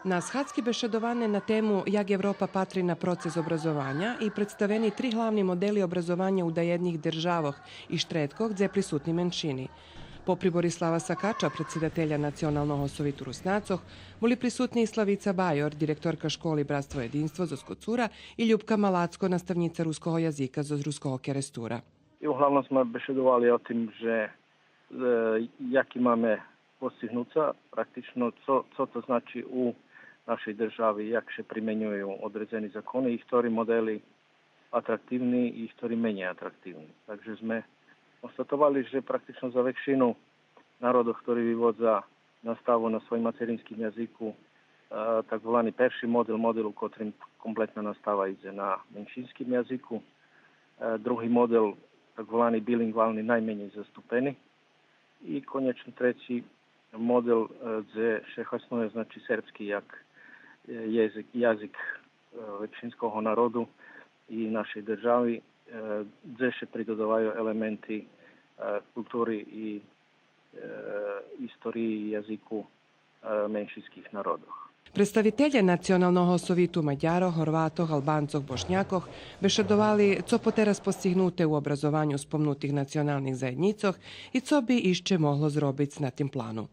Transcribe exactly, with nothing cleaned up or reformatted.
На схадзки бешедоване на тему як Европа патри на процес образованя и представени три главни модели образованя у даєдних державох и штредкох дзе присутни меншини. Попри Борислава Сакача, предсидателя Националного совиту Руснацох, були присутни и Славица Бајор, директорка школи Братство єдинство зоз Коцура, и Љупка Малацко, наставнїца руского язика зоз Руского Керестура. И углавном зме бешедовали о тим же, е, яки маме постигнуца, практично цо, цо то значи у нашей держави, як ше применюю одредзени закони и хтори модели атрактивни и хтори менєй атрактивни. Так же зме констатовали же практично за векшину народох хтори виводза наставу на своїм материнским язику, е, так волани перши модел, модел у котрим комплетна настава идзе на меншинским язику, е, други модел, так волани билинґвални, найменєй заступени и конєчно треци модел, е, дзе ше хаснує, значи, сербски як, е, язик, язик, е, векшинского народу и нашей держави, е, дзе ше придодаваю елементи, е, култури и, е, историї и язику, е, меншинских народох. Представителє Националного совиту Мадярох, Горватох, Албанцох, Бошнякох бешедовали цо потераз постигнуте у образованю спомнутих националних заєднїцох и цо би ище могло зробиц на тим плану.